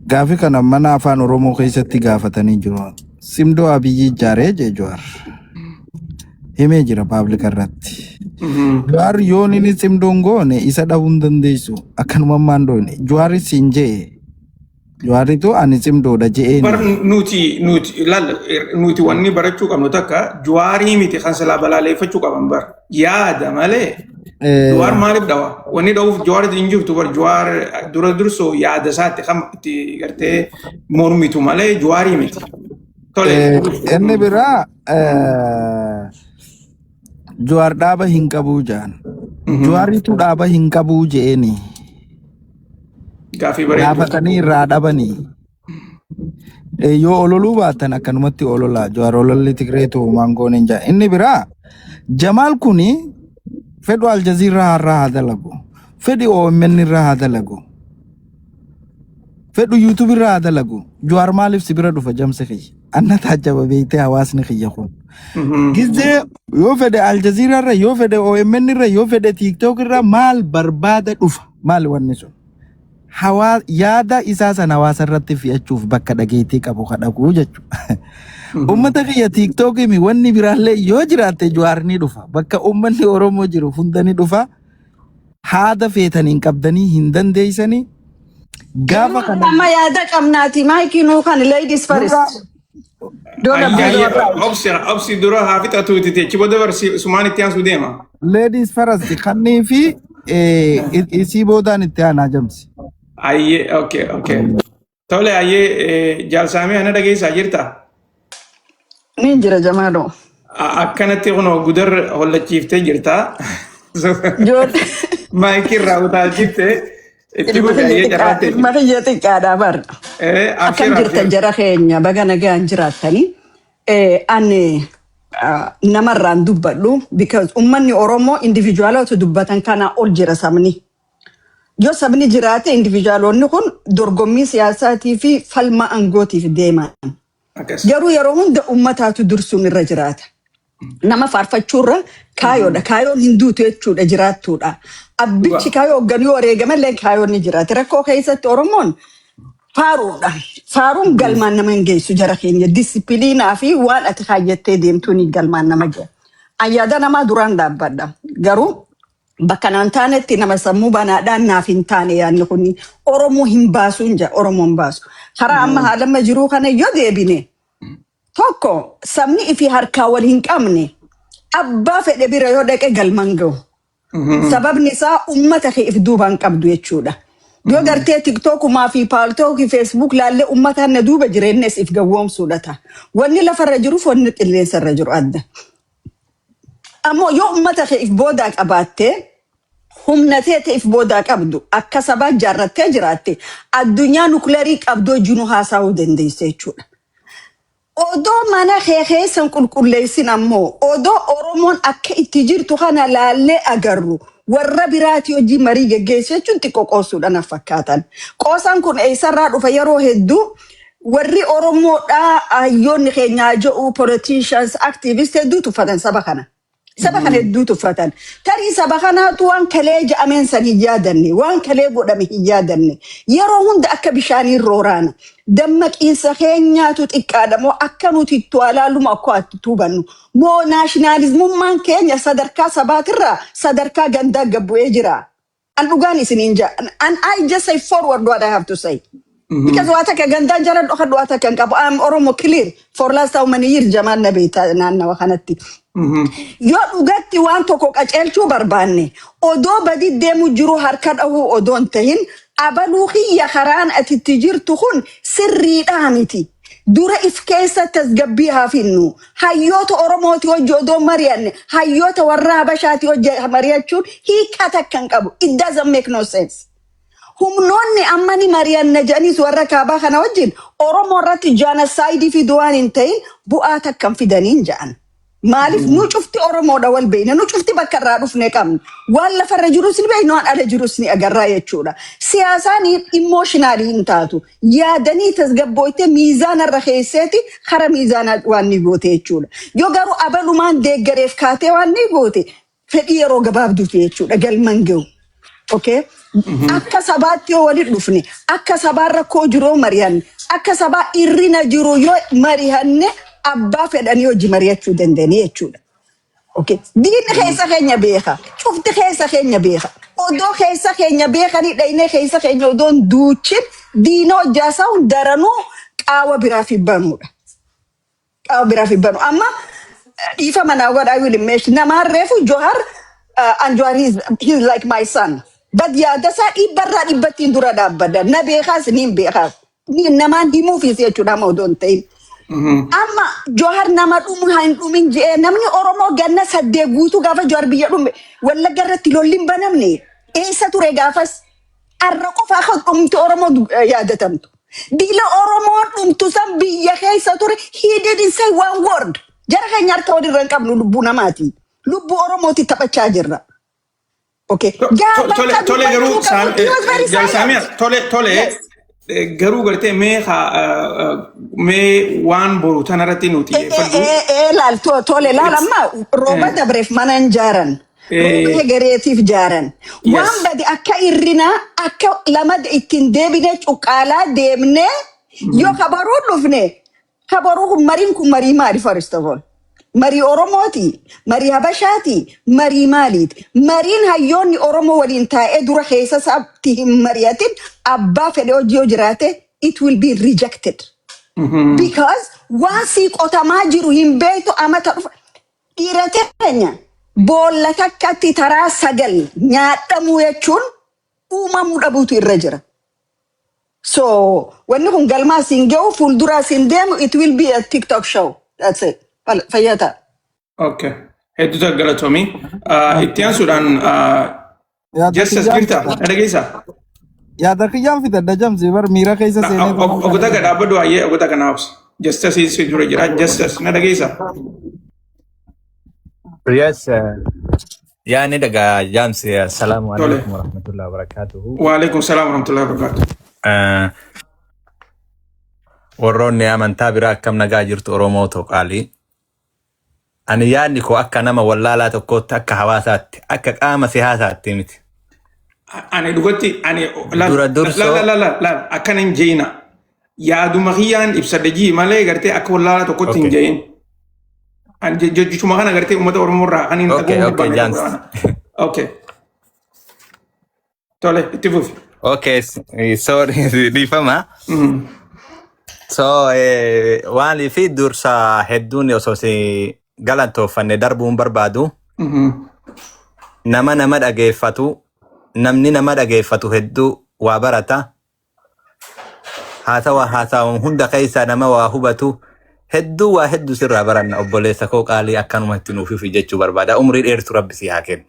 Speaker 5: Gaafi kana mana Afaan Oromoo keessatti gaafatanii jiru. Simdoo Abiyyi ijaaree jee Jawaar. Himee jira public irratti. Jawaar yoon inni simdoon goone isa dhabuu hin dandeessu. Akkanuma ammaan doone. Jawaaris hin jee. Jawaaritu ani simdoodha je'een.
Speaker 2: Bar nuti laal, nuti wanni barachuu qabnu takka Jawaarii miti kan silaa balaaleffachuu qaban bar yaada malee. Jawaar maaliif dhawa? Wanni dhawuuf Jawaar hin jirtu bar. Jawaar dura dursoo yaada isaatti kan itti gartee mormitu malee Jawaarii miti. Tole.
Speaker 5: Inni biraa Jawaar dhaaba hin qabuu jaan. Jawaaritu dhaaba hin qabuu je'eeni.
Speaker 2: Gaafii bareedduu.
Speaker 5: Gaafatanii irraa dhabanii. Yoo ololuu baatan akkanumatti ololaa. Jawaar ololli Tigreetu maangoon hin jaa. Inni biraa Jamaal kuni fedhu Aljaziiraa irraa haa dalagu. Fedhi OMN irraa haa dalagu. Fedhu YouTube irraa haa dalagu. Jawaar maaliif si bira dhufa, jamsi kiyya? Anna taajjaba beektee hawaasni kiyya kun. Gizee yoo fedhe Aljaziiraa irra, yoo fedhe OMN irra, yoo fedhe TikTok irra maal barbaada dhufa? Maal wanni sun? Hawaa yaada isaa sana hawaasa irratti fe'achuuf bakka dhageettii qabu kadhaquu jechuudha. Uummata kiyya, TikTokii mi wanni biraallee yoo jiraatte Jawaar ni dhufa. Bakka uummanni Oromoo jiru hunda ni dhufa. Haada feetaniin qabdanii hin dandeessanii. Gaafa kana
Speaker 7: Amma yaada qabnaati maayikii nuu kan, ladies
Speaker 5: nurraa
Speaker 7: first. Don't
Speaker 2: Ayyee,
Speaker 7: abuse
Speaker 2: ayyee,
Speaker 7: our right.
Speaker 2: obsi, obsi, dura haa fixatuuti, achi booda barsi sumaan itti aansuu deema.
Speaker 5: Ladies first kannii fi isii boodaan itti aanaa jamsi.
Speaker 2: Ayyee, okay. Tole, ayyee, jaalsaamii ana dhageessaa jirta?
Speaker 7: Niin jira, Jamaaloo.
Speaker 2: Akkanatti kunoo Gudar hollachiiftee jirta.
Speaker 7: Ijoollee
Speaker 2: Maayikii irraa utaalchifte itti
Speaker 7: ilma
Speaker 2: fufi,
Speaker 7: kiyya
Speaker 2: ayyee,
Speaker 7: xiqqaa
Speaker 2: carraattee.
Speaker 7: ilma kiyya xiqqaadha bar.
Speaker 2: Abshir.
Speaker 7: Akkam jirtan?
Speaker 2: Abshir.
Speaker 7: Jara keenya, baga nagaan jiraattanii. Ani namarraan dubbadhu because ummanni Oromoo individualota dubbatan kanaa ol jira sabni. Yoo sabni jiraate individualonni kun dorgommii siyaasaatii fi falma aangootiif deeman.
Speaker 2: Akkas.
Speaker 7: Garuu yeroo hunda ummataatu dursuun irra jiraata. Nama faarfachuurra kaayoodha. Kaayoon hin duutu jechuudha, jiraattuudha. Abbichi kaayoo hoogganuu yoo wareegamallee kaayoon ni jiraate. Rakkoo keessatti Oromoon faaruudha. Faaruun galmaan nama hin geessu, jara keenya. Disipiliinaa fi waan ati kaayyattee deemtuun galmaan nama geessa. Ayyaada namaa duraan dhaabbadha. Garuu bakka naan taanetti nama sammuu banaadhaan naaf hin taane, yaadni kun Oromoo hin baasu hin jedha, Oromoo hin baasu. Karaa amma haalamma jiruu kana yoo deebine, tokko sabni ifii harkaa wal hin qabne abbaa fedhe bira yoo dhaqe galman gahu. Sababni isaa ummata kee if duubaan qabdu jechuudha. Yoo gartee TikTokumaa fi Paltalkii, Facebook laallee ummata na duuba jireenyas if gawwoomsuudha ta'a. Wanni lafarra jiruuf wanni qilleensarra jiru adda. Ammoo yoo ummata kee if boodaa qabaattee, humna teete if boodaa qabdu, akka sabaa jaarrattee jiraatte, addunyaa nukleerii qabdu wajjinuu haasa'uu dandeessa jechuudha. Odoo mana kee keessan qulqulleessin ammoo, odoo Oromoon akka itti jirtu kana laallee agarru, warra biraati hojii marii geggeessu jechuun xiqqoo qoosuudha na fakkaatan. Qoosaan kun eessarraa dhufa? Yeroo hedduu warri Oromoodhaa hayyoonni keenyaa jedhu, politicians, activists hedduu tuffatan saba kana. Saba kana hedduu tuffatan. Tarii saba kanaatu waan kalee ja'ameen san hin yaadanne, waan kalee godhame hin yaadanne. Yeroo hunda akka bishaanii rooraana. Dammaqiinsa keenyaatu xiqqaadha moo akka nuti itti alaaluma akka itti hubannu. Moo nationalismummaan keenya sadarkaa sabaatirraa sadarkaa gandaa gabbu'ee jira. An dhugaan isiniin jaa. And I just say forward what I have to say. Because waa takka gandaan jala dhokadhu waa takka hin qabu. I'm Oromo clear. For last how many years jamaan na beekta naannawa kanatti. Yoo dhugatti waan tokko qaceelchuu barbaanne, odoo badi deemu jiru harka dhahuu odoo hin tahin, abaluu kiyya karaan ati itti jirtu kun sirriidhaa miti. Dura if keessa tasgabbii haa finnu. Hayyoota Oromooti hojii odoo mari'anne, hayyoota warra Habashaati hojii mari'achuun hiika takka hin qabu. It doesn't make no sense. Humnoonni amma ni mari'anna jedhaniis warra kaabaa kana wajjin Oromoo irratti genocide fiduu waan hin ta'in bu'aa takka hin fidaniin jedhan. Maaliif nu cufti Oromoodha wal beekna, nu cufti bakka irraa dhufne qabna. Waan lafarra jirus ni beekna, waan ala jirus ni agarraa jechuudha. Siyaasaan emotional hin taatu. Yaadanii tasgabbooytee miizaana irra keesseeti kara miizaanaa waan ni goote jechuudha. Yoo garuu abalumaan deeggareef kaatee waan ni goote, fedhii yeroo gabaabduuti jechuudha, galman gahu. Okay? Akka sabaatti yoo walitti dhufne, akka sabaan rakkoo jiru yoo mari'anne, akka sabaa irrina jiru yoo mari'anne, abbaa fedhanii hojii mari'achuu danda'anii jechuudha. Okay. Diinni keessa keenya beeka. Cufti keessa keenya beeka. Odoo keessa keenya beekanii dhaynee keessa keenya odoo hin duuchin diina hojjaasaa daranuu qaawa biraaf hin banuudha. Qaawa biraaf hin banu. Amma dhiifa manaa godhaa will meesh namaan reefu Johar and Johar he's like my son. Bad yaada isaa dhibbarraa dhibbattiin dura dhaabbadha. Na beekaas ni hin beekaas. Ni namaan himuufis jechuudha amma odoo hin ta'in. Amma Johar nama dhumu hin dhumin je'ee namni Oromoo ganna 8 guutuu gaafa Johar biyya dhume Wallagga irratti lolli hin banamne, eessa ture gaafas? Arra qofa akka dhumti Oromoo yaadatamtu. Diila Oromoo dhumtu san biyya keessa ture, he didn't say one word. Jara keenya harka walirra hin qabnu lubbuu namaati. Lubbuu Oromooti taphachaa jirra. Okay. Gaafa
Speaker 2: Tole
Speaker 7: akka
Speaker 2: tole garuu
Speaker 7: dubbachuu qabu, he was very silent.
Speaker 2: Jaalsaamiyaa, tole tole.
Speaker 7: Yes.
Speaker 2: Garuu gartee mee mee waan boru tanarratti nu xiyyeeffadhu.
Speaker 7: Laal, tole, laal, amma rooba dabreef mana hin jaaran. Rooba hegereetiif jaaran. Waan bade akka irrinaa akka lama ittiin deebine cuqqaalaa deemnee yoo kabaruu dhufne, kabaruu kun mariin kun marii maali first of all? Marii Oromooti, marii Habashaati, marii maaliiti? Mariin hayyoonni Oromoo waliin taa'ee dura keessa isaatti hin mari'atin abbaa fedhe hojii yoo jiraate, it will be rejected. Because waan sii qotamaa jiru hin beektu amata dhufa. Dhiira teenya boolla takkatti taraa 9 nyaadhamuu jechuun uumamuu dhabuutu irra jira. So wanni kun galmaa siin ga'u, fuulduraa siin deemu, it will be a TikTok show. That's it. Fayyaa ta'a.
Speaker 2: Okay. Hedduu takka galatoomii. Itti aansuudhaan
Speaker 5: Yaada
Speaker 2: Justice
Speaker 5: kiyyaan
Speaker 2: jirta?
Speaker 5: fida.
Speaker 2: Na dhageessaa?
Speaker 5: Yaada kiyyaan fidadha jamsi bar miira keessa seenee.
Speaker 2: Obbo Takka dhaabbadhu baay'ee, obbo Takka naaf. Justice si dura jira. Justice, na dhageessaa?
Speaker 8: Yes, yaani daga jaamsi, assalaamu
Speaker 2: Tole.
Speaker 8: alaikum warahmatullahi wabarakatuhu.
Speaker 2: Waalaikum salaam warahmatullahi wabarakatuh.
Speaker 8: Warroonni amantaa biraa akkam nagaa jirtu, Oromoo qaalii? Ani yaadni koo akka nama wallaalaa tokkootti, akka hawaasaatti, akka qaama siyaasaatti miti.
Speaker 2: Ani dhugatti ani laal
Speaker 8: Dura dursoo
Speaker 2: laal laal laal laal, akkana hin jeeyina. Yaaduma kiyyaan ibsadhe jii malee gartee akka wallaalaa tokkotti hin jeeyin. Ani jechuma kana gartee uummata Oromoo irraa kan hin dhaga'uu
Speaker 8: Okay,
Speaker 2: barbaanne
Speaker 8: jaamsi.
Speaker 2: tokko kana. Okay. Tole, itti fufi.
Speaker 8: Okay, sorry, dhiifama. So, waan fi dursa hedduun osoo si galantooffanne darbuun barbaadu. Nama dhageeffatu, namni nama dhageeffatu hedduu waa barata. Haasawa haasawamu hunda keessaa nama waa hubatu hedduu, waa hedduu sirraa baranna, obboleessa koo qaalii, akkanumatti nuufiif jechuu barbaada. Umrii dheertu Rabbi si haa kennu.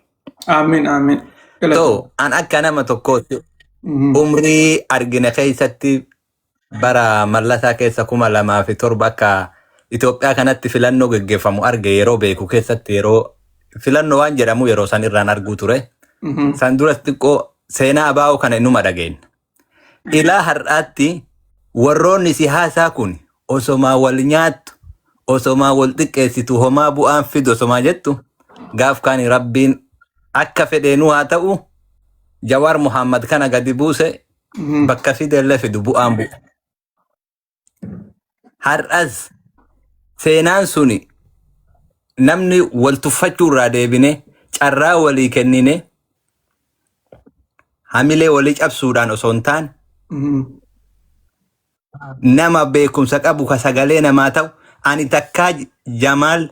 Speaker 2: Amiin, amiin. Galatoom.
Speaker 8: So, an akka nama tokkootti umrii argine keessatti bara mallasaa keessa 2007 akka Itoophiyaa kanatti filannoo geggeeffamu arge, yeroo beeku keessatti yeroo filannoo waan jedhamu yeroo san irraan arguu ture. San duras xiqqoo seenaa abaa'oo kana inuma dhageenya. Ilaa har'aatti warroonni siyaasaa kun osomaa wal nyaattu, osomaa wal xiqqeessitu, homaa bu'aan fidu osomaa jettu. Gaaf kaani Rabbiin akka fedheenuu haa ta'u, Jawaar Muhammad kana gadi buuse, bakka fidellee fidu bu'aan bu'u. Har'as seenaan suni namni wal tuffachuu irraa deebine, carraa walii kennine, hamilee walii cabsuudhaan osoo hin taane, nama beekumsa qabu ka sagalee namaa ta'u. Ani takkaa Jamaal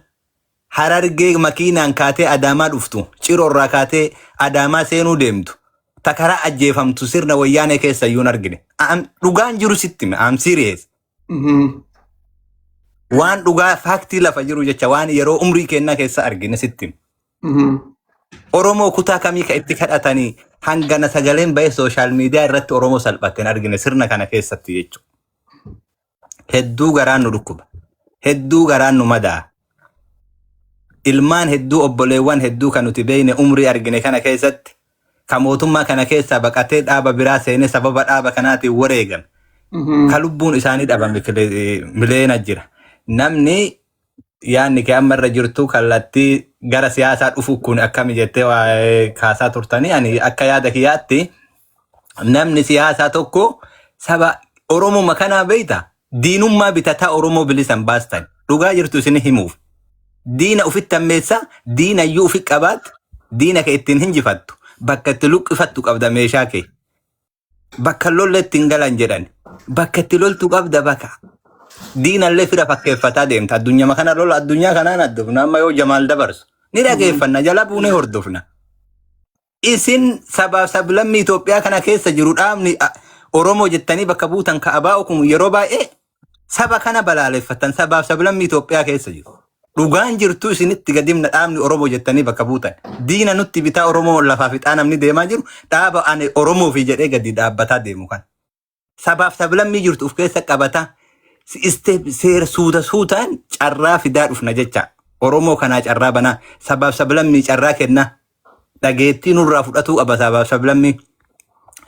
Speaker 8: Harargee makiinaan kaatee Adaamaa dhuftu, Ciroorraa kaatee Adaamaa seenuu deemtu, takaraa ajjeefamtu sirna Wayyaanee keessa iyyuu hin argine. Dhugaan jiru sitti hima. I'm serious. Waan dhugaa, fact lafa jiru jecha, waan yeroo umrii kennaa keessa argine sitti hima. Oromoo kutaa kamii ka itti kadhatanii hangana sagaleen bahee social media irratti Oromoo salphatte hin argine sirna kana keessatti jechuudha. Hedduu garaan nu dhukkuba. Hedduu garaan nu madaa. Ilmaan hedduu, obboleewwan hedduu kan nuti beekne umrii argine kana keessatti, ka mootummaa kana keessaa baqatee dhaaba biraa seenee sababa dhaaba kanaatiin wareegame. Ka lubbuun isaanii dhabame mileena jira. Namni yaadni kee amma irra jirtu kallattii gara siyaasaa dhufu kun akkami jettee waa'ee kaasaa turtanii, ani akka yaada kiyyaatti namni siyaasaa tokko saba Oromuma kanaa beeyta, diinummaa bitataa Oromoo bilisan baastan. Dhugaa jirtu isin himuuf. Diina ufitti ammeessa, diina iyyuu ufi qabaat, diina kee ittiin hinjifattu, bakka itti luqqifattu qabda meeshaa kee. Bakka lolle ittiin galan jedhan. Bakka itti loltu qabda, bakka. Diinallee fira fakkeeffataa deemta. Addunyaa kana lola addunyaa kanaan addufna, amma yoo Jamaal dabarsu. Ni dhageeffanna, jala buunee hordofna. Isin sabaaf sablammii Itoophiyaa kana keessa jiru, dhaabni Oromoo jettanii bakka buutan ka'abaa kun yeroo baay'ee saba kana balaaleffatan, sabaaf sablammii Itoophiyaa keessa jiru. Dhugaan jirtu isinitti gadimna, dhaabni Oromoo jettanii bakka buutan. Diina nutti bitaa Oromoo lafaa fixaa namni deemaa jiru, dhaaba ani Oromoo fi jedhee gadi dhaabbataa deemu kana. Sabaaf sablammii jirtu of keessa qabata. Seera suuta suutaan carraa fidaa dhufna jecha. Oromoo kanaa carraa banaa, sabaaf sablammii carraa kenna. Dhageettii nurraa fudhatuu qaba sabaaf sablammii.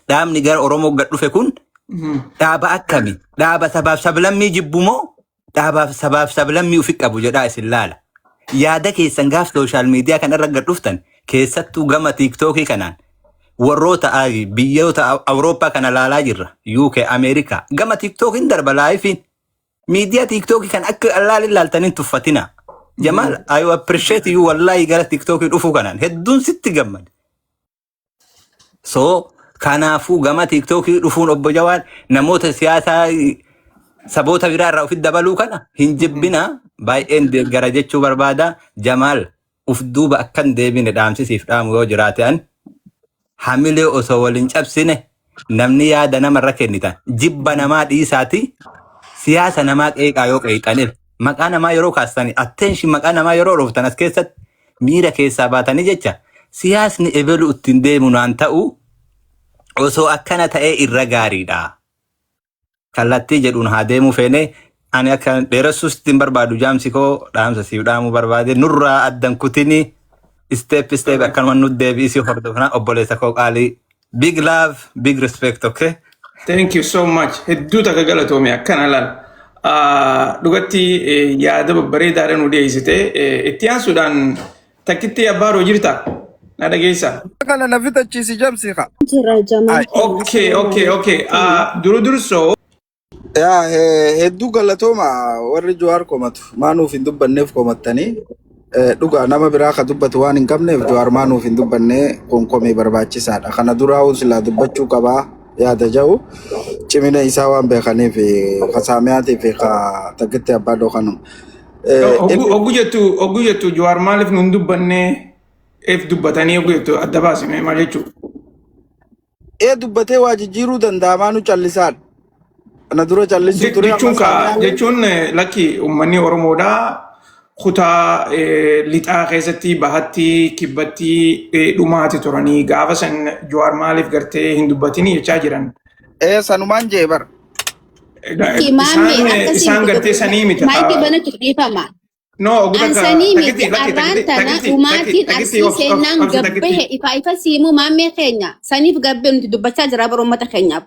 Speaker 8: Dhaabni gara Oromoo gad dhufe kun dhaaba akkami? Dhaaba sabaaf sablammii jibbu moo dhaabaaf sabaaf sablammii ofi qabu jedhaa isin laala. Yaada keessan gaaf social media kanarra gad dhuftan, keessattuu gama TikTokii kanaan, warroota biyyoota Awurooppaa kana laalaa jirra. UK, Ameerikaa. Gama TikTokiin darba liveiin. Miidiyaa TikTokii kan akka allaal ilaaltaniin tuffatina. Jamaal, I appreciate you, wallahi, gara TikTokii dhufuu kanaan hedduun sitti gammade. So kanaafuu gama TikTokii dhufuun obbo Jawaar namoota siyaasaa saboota biraa irraa ofitti dabaluu kana hin jibbina, baay'een deeggara jechuu barbaada. Jamaal uf duuba akkan deebine dhaamsisiif dhaamu yoo jiraate, an hamilee osoo waliin cabsine, namni yaada namarra kennitan jibba namaa dhiisaati, siyaasa namaa qeeqaa. Yoo qeeqaniif maqaa namaa yeroo kaastanii, attention, maqaa namaa yeroo dhooftan, as keessatti miira keessaa baatanii jecha siyaasni ebelu ittiin deemu naan ta'u osoo akkana ta'ee irra gaariidha. Kallattii jedhuun haa deemuu feene. Ani akka dheeressuus ittiin barbaadu, jaamsi koo dhaamsa siif dhaamuu barbaade, nurraa addan kutini, step step akkanuma nu deebi'isii hordofna, obboleessa koo qaalii. Big love, big respect, okay?
Speaker 2: Thank you so much. Hedduu takka galatoome akkana laal. Dhugatti yaada babbareedaadha nu dhiyeessite. Itti aansuudhaan takkitti abbaaroo jirta? Na dhageessaa?
Speaker 5: Kana na fitachiisi, jamsi ka.
Speaker 9: Jira, Jamal.
Speaker 2: Okay. Duru dursoo
Speaker 5: Yaa, hedduu galatooma. Warri Jawaar komatu maanuuf hin dubbanneef komattanii, dhugaa nama biraa ka dubbatu waan hin qabneef Jawaar maanuuf hin dubbanne kun komii barbaachisaadha. Kana duraa silaa dubbachuu qabaa yaada jedhu cimina isaa waan beekaniif ka saamiyaatii fi ka takkitti abbaa dhokanuma.
Speaker 2: Oggu jettu Jawaar maaliif nun dubbanne eef dubbatanii oggu jettu adda baasime maal jechuudha?
Speaker 5: Ee, dubbatee waa jijjiiruu danda'a, maanu callisaadha. Kana dura callisuu ture
Speaker 2: Jechuun
Speaker 5: amma
Speaker 2: ka
Speaker 5: saamiyaan
Speaker 2: jechuun lakki uummanni Oromoodhaa kutaa lixaa keessatti, bahatti, kibbatti dhumaati turanii, gaafa san Jawaar maaliif gartee hin dubbatini jechaa jiran.
Speaker 5: Ee, sanumaan jee bara.
Speaker 9: Maammi
Speaker 2: Isaan
Speaker 9: akkasii
Speaker 2: isaan
Speaker 9: miti.
Speaker 2: gartee sanii miti.
Speaker 9: Maayikii banachuuf dhiifama.
Speaker 2: No, oguu takka
Speaker 9: Ansanii
Speaker 2: takkitti
Speaker 9: miti
Speaker 2: lakki
Speaker 9: arraan
Speaker 2: takkitti
Speaker 9: tana
Speaker 2: takkitti
Speaker 9: dhumaatiin
Speaker 2: takkitti
Speaker 9: Arsii
Speaker 2: obsi
Speaker 9: seenaan
Speaker 2: obsi
Speaker 9: gabbahe
Speaker 2: takkitti
Speaker 9: ifa ifa siimuu maammee keenya saniif gabbee nuti dubbachaa jira bara uummata keenyaaf.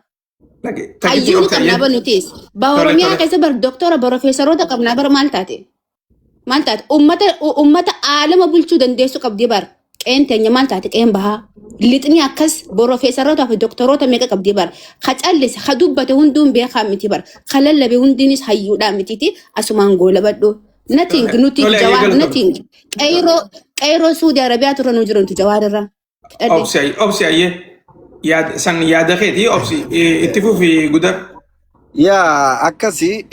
Speaker 2: Lakki takkitti
Speaker 9: Hayyuu ni
Speaker 2: obsi
Speaker 9: qabnaa
Speaker 2: ayyee.
Speaker 9: bar nutis. Ba
Speaker 2: Tole
Speaker 9: Oromiyaa
Speaker 2: tole.
Speaker 9: keessa bar doktora, profeesaroota qabnaa bar, maal taate? Maal taate ummata ummata aalama bulchuu dandeessu qabdi bar. Qeen teenya maal taate qeen bahaa. Lixni akkas borofeesarootaa fi doktoroota meeqa qabdi bar. Ka callise ka dubbate hunduun beekaa miti bar. Ka lallabe hundiinis hayyuudhaa mitiiti asumaan goolabadhu. Nothing nuti
Speaker 2: Tole,
Speaker 9: Jawaar
Speaker 2: galatoomi.
Speaker 9: nothing. Qeyroo qeyroo Suudi Arabiyaa turre nu jiru nuti Jawaar irra. Fixadhe.
Speaker 2: Obsi obsi ayyee. Yaada san yaada keeti obsi itti fufi gudar.
Speaker 5: Yaa akkasi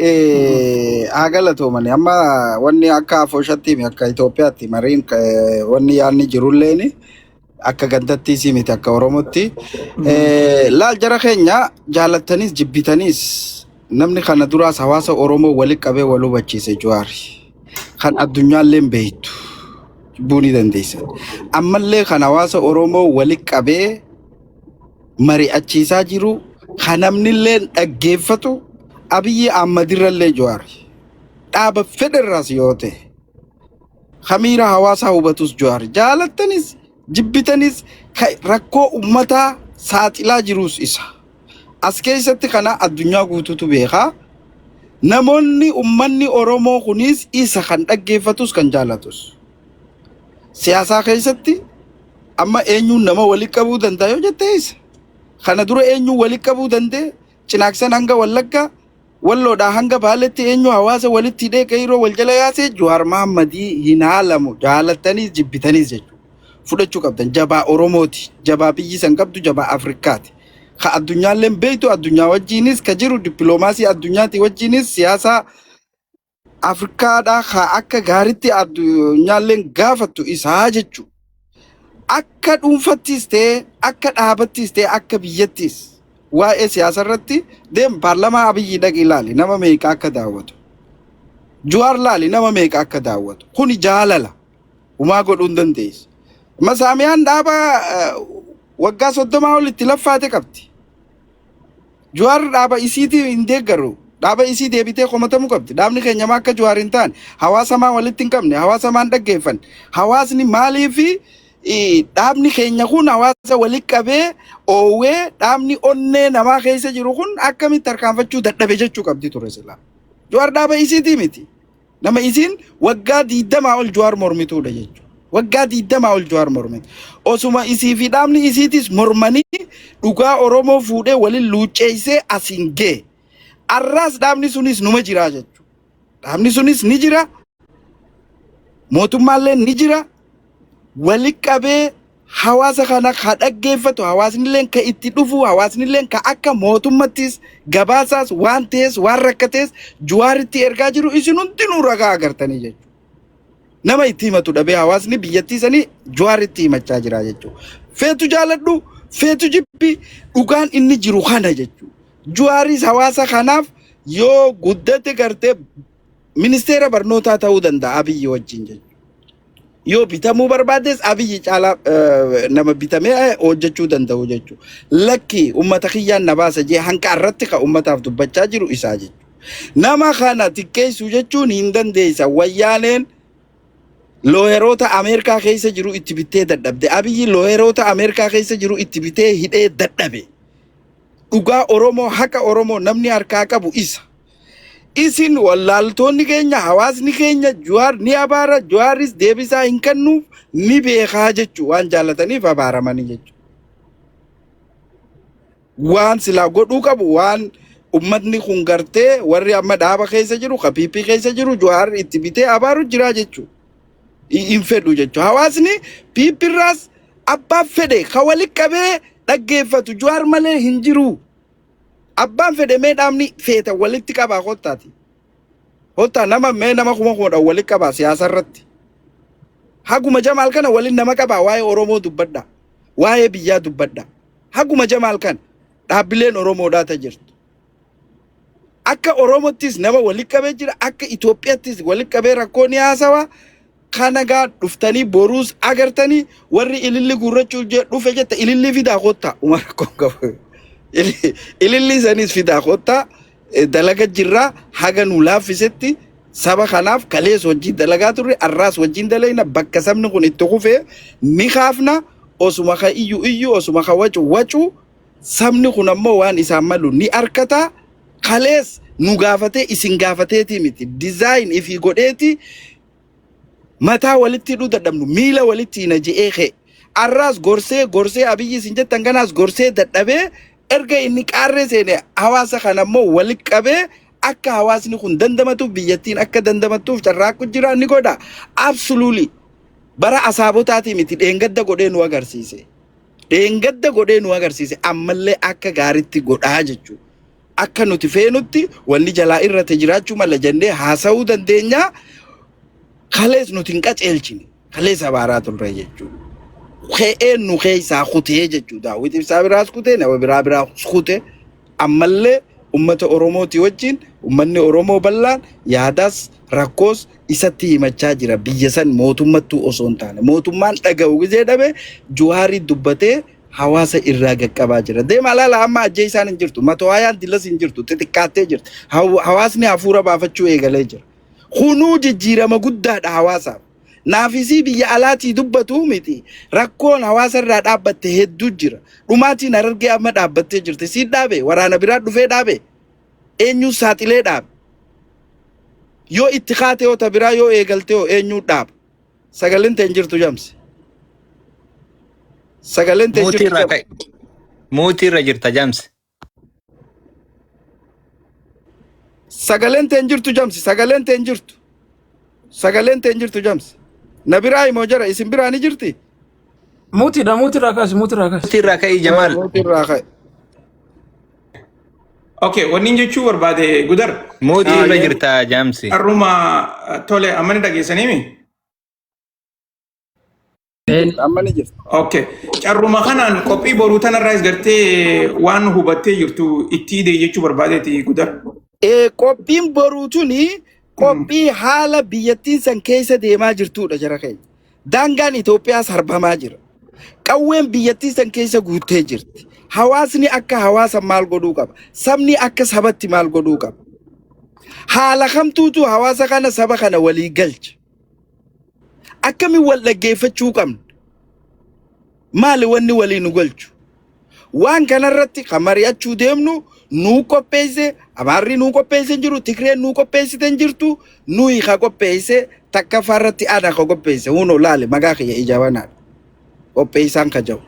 Speaker 5: haa galatoomani. Amma wanni akka afooshatti akka Itoophiyaatti mariin wanni yaadni jirulleen akka gandattiis miti akka Oromootti. Laal jara keenya jaalattanis jibbitanis namni kana duraas hawaasa Oromoo walitti qabee wal hubachiise Jawaari. Kan addunyaallee hin beektu jibbuu ni dandeessan. Ammallee kan hawaasa Oromoo walitti qabee mari'achiisaa jiru kan namnillee dhaggeeffatu Abiyyi Ahmadirrallee Jawaari. Dhaaba fedherraas yoo ta'e. Kamiira hawaasaa hubatus Jawaari. Jaalattanis jibbitanis rakkoo uummataa saaxilaa jirus isa. As keessatti kana addunyaa guutuutu beekaa. Namoonni uummanni Oromoo kunis isa kan dhaggeeffatus kan jaalatus. Siyaasaa keessatti amma eenyuun nama walitti qabuu danda'a yoo jette isa. Kana dura eenyuun walitti qabuu danda'e Cinaaksan hanga Wallaggaa Walloodhaa hanga Baaletti eenyu hawaasa walitti hidhee qeyroo wal jala yaasee Jawaar Mahammadii hin haalamu jaalattaniis jibbitaniis jechuudha. Fudhachuu qabdan jabaa Oromooti jabaa biyyi san qabdu jabaa Afrikaati. Ka addunyaalleen beektu addunyaa wajjiinis ka jiru dippiloomaasii addunyaati wajjiinis siyaasaa Afrikaadhaa ka akka gaaritti addunyaalleen gaafattu isaa jechuudha. Akka dhuunfattis ta'e akka dhaabattis ta'e akka biyyattis waa'ee siyaasa irratti deem paarlamaa Abiyyi dhaqi ilaali nama meeqa akka daawwatu. Juwaar laali nama meeqa akka daawwatu. Kuni jaalala. Humaa godhuu hin dandeessu. Masaamiyaan dhaaba waggaa 30 ol itti laffaate qabdi. Juwaar dhaaba isiitii hin deeggaru. Dhaaba isii deebitee komatamuu qabdi. Dhaabni keenya maa akka Juwaar hin taane hawaasa maa walitti hin qabne hawaasa maa hin dhaggeeffanne. Hawaasni maaliifi dhaabni keenya kun hawaasa walitti qabee oowwee dhaabni onnee namaa keessa jiru kun akkamitti tarkaanfachuu dadhabe jechuu qabdi ture silaa. Juwaar dhaaba isiitii miti. Nama isiin waggaa 20 ol Juwaar mormituudha jechuudha. Waggaa 20 ol Juwaar mormiti. Osuma isii fi dhaabni isiitis mormanii dhugaa Oromoo fuudhee waliin luucceessee asiin ga'e. Arraas dhaabni sunis numa jira jechuudha. Dhaabni sunis ni jira. Mootummaallee ni jira. Wali qabee hawaasa kana ka dhaggeeffatu hawaasnillee ka itti dhufu hawaasnillee ka akka mootummattis gabaasaas waan ta'es waan rakkatees Juwaaritti ergaa jiru isin hundinuu ragaa agartanii jechuudha. Nama itti himatu dhabee hawaasni biyyattii sanii Juwaaritti himachaa jira jechuudha. Feetu jaaladhu feetu jibbi dhugaan inni jiru kana jechuudha. Juwaaris hawaasa kanaaf yoo guddate gartee ministeera barnootaa ta'uu danda'a Abiyyi wajjin jechuudha. Yoo bitamuu barbaades Abiyyi caalaa nama bitamee hojjechuu danda'u jechuudha. Lakki uummata kiyyaan na baasa jee hanqa irratti kan uummataaf dubbachaa jiru isaa jechuudha. Nama kana xiqqeessuu jechuun hin dandeessa. Wayyaaneen looyeroota Ameerikaa keessa jiru itti bitee dadhabde. Abiyyi looyeroota Ameerikaa keessa jiru itti bitee hidhee dadhabe. Dhugaa Oromoo haqa Oromoo namni harkaa qabu isa. Isin wallaaltoonni keenya hawaasni keenya Jawaar ni abaara Jawaaris deebisaa hin kennuuf ni beekaa jechuu waan jaallataniif abaaramanii jechuudha. Waan silaa godhuu qabu waan ummatni kun gartee warri amma dhaaba keessa jiru ka PP keessa jiru Jawaar itti bitee abaaru jira jechuudha. Hin fedhu jechuudha. Hawaasni PP irraas abbaa fedhe ka wali qabee dhaggeeffatu Jawaar malee hin jiru. Abbaan fedhe mee dhaabni feeta walitti qabaa kottaati. Kottaa nama mee nama kuma kudhan walitti qabaa siyaasa irratti. Haguma Jamaal kana waliin nama qabaa waa'ee Oromoo dubbadha. Waa'ee biyyaa dubbadha. Haguma Jamaal kana dhaabbileen Oromoodhaa ta jirtu. Akka Oromottis nama walitti qabee jira. Akka Itoophiyaattis walitti qabee rakkoo ni haasawa. Kana gaa dhuftanii boruus agartanii warri ililli guurrachuu dhufe jette ililli fidaa kottaa. Uma rakkoon qabu. Ililli sanis fidaa kottaa. Dalaga jirraa haga nu laaffisetti saba kanaaf kalees wajjin dalagaa turre arraas wajjin dalayna bakka sabni kun itti kufee ni kaafna osuma ka iyyu iyyu osuma ka wacu wacu sabni kun ammoo waan isaan malu ni arkata kalees nu gaafatee isin gaafateetii miti design ifii godheeti. Mataa walitti hidhuu dadhabnu miila walitti hina je'ee ka'e. Arraas gorsee gorsee Abiyyi isin jettan kanaas gorsee dadhabee erga inni qaarree seene hawaasa kana immoo walitti qabee akka hawaasni kun dandamatuuf biyyattiin akka dandamattuuf carraaqqu jira ni godha. Absolutely. Bara asaabotaatii miti dheengadda godhee nu agarsiise. Dheengadda godhee nu agarsiise ammallee akka gaariitti godhaa jechuudha. Akka nuti feenutti wanni jalaa irratti jiraachuu mala jennee haasa'uu dandeenya. Kalees nuti hin qaceelchine. Kalees abaaraa turre jechuudha. Ka'een nu keessaa kutee jechuudha. Daawwit Ibsaa biraas kutee nama biraa biraas kutee ammallee ummata Oromooti wajjin ummanni Oromoo bal'aan yaadaas rakkoos isatti himachaa jira. Biyya san mootummattuu osoo hin taane mootummaan dhaga'u gizee dhabe Juwaarii dubbatee hawaasa irraa qaqqabaa jira. Deema laala amma ajjee isaan hin jirtu. Mato'aayaan dillas hin jirtu. Xixiqqaattee jirti. Hawaasni hafuura baafachuu eegalee jira. Kunuu jijjiirama guddaadha hawaasaaf. Naafisii biyya alaatii dubbatu miti. Rakkoon hawaasa irraa dhaabbatte hedduu jira. Dhumaatiin Harargee amma dhaabbattee jirti. Siin dhaabe waraana biraa dhufee dhaabe. Eenyu saaxilee dhaabe. Yoo itti kaate yoo ta biraa yoo eegalte yoo eenyu dhaaba. Sagaleen ta'e hin jirtu jamsi. Sagaleen ta'e hin
Speaker 8: Muutii
Speaker 5: jirtu
Speaker 8: irraa
Speaker 5: jamsi.
Speaker 8: ka'i. Muutii irra jirta jamsi.
Speaker 5: Sagaleen ta'e hin jirtu jamsi. Sagaleen ta'e hin jirtu. Sagaleen ta'e hin jirtu jamsi. Na biraa himoo jara isin biraa ni jirti.
Speaker 3: Muutiidha muutiirraa kaasi muutiirraa kaasi.
Speaker 8: Muutii irraa ka'i Jamaal.
Speaker 5: Muutii irraa ka'i.
Speaker 2: Okay, wanni jechuu barbaade gudar.
Speaker 8: Muutii irra jirta jamsi.
Speaker 2: Har'uma tole amma ni dhageessaniimi?
Speaker 5: Amma ni jirti.
Speaker 2: Okay. Carruma kanaan qophii boruu tanarraas gartee waan hubattee jirtu itti hidee jechuu barbaadeeti gudar.
Speaker 5: Qophiin boruu tuni qophii haala biyyattiin san keessa deemaa jirtudha jara keenya. Daangaan Itoophiyaa sarbamaa jira. Qawween biyyattii san keessa guuttee jirti. Hawaasni akka hawaasa maal godhuu qaba? Sabni akka sabatti maal godhuu qaba? Haala kamtuutu hawaasa kana saba kana walii galcha? Akkamiin wal dhaggeeffachuu qabna? Maali wanni walii nu galchu? Waan kanarratti kan mari'achuu deemnu nuu qopheesse, Amaarri nuu qopheesse hin jiru, Tigreen nuu qopheessite hin jirtu, nuyi ka qopheesse takkaffaa irratti ana ka qopheesse. Hunoo laale maqaa kiyya ija banaadha. Qopheessaan ka jiru.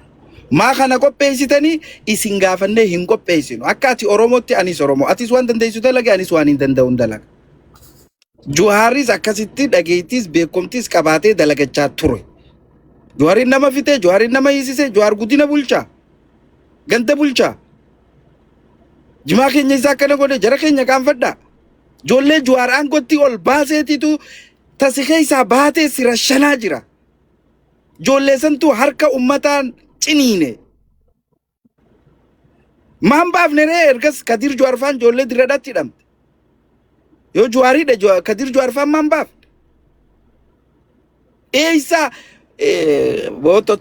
Speaker 5: Maa kana qopheessitanii isin gaafannee hin qopheessinu. Akka ati Oromootti anis Oromoo. Atis waan dandeessu dalage anis waan hin danda'u hin dalaga. Juhaaris akkasitti dhageettis beekumtis qabaatee dalagachaa ture. Juhaariin nama fite, Juhaariin nama hiisise, Juhaar guddina bulchaa, ganda bulchaa. Jimaa keenya isaa akkana godhe jara keenya qaanfadhaa. Ijoollee Juhaar aangootti ol baaseetitu tasi keessaa baatee si rashanaa jira. Ijoollee santu harka ummataan ciniine. Maan baafne ree ergas Kadir Juhaar faan ijoollee dirradhaatti hidhamte. Yoo Juhaariidha Kadir Juhaar faan maan baafne? Eessa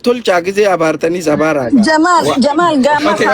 Speaker 5: tolchaa gisee abaartaniis abaaraa.
Speaker 7: Jamaal Jamaal gaama
Speaker 2: Okay,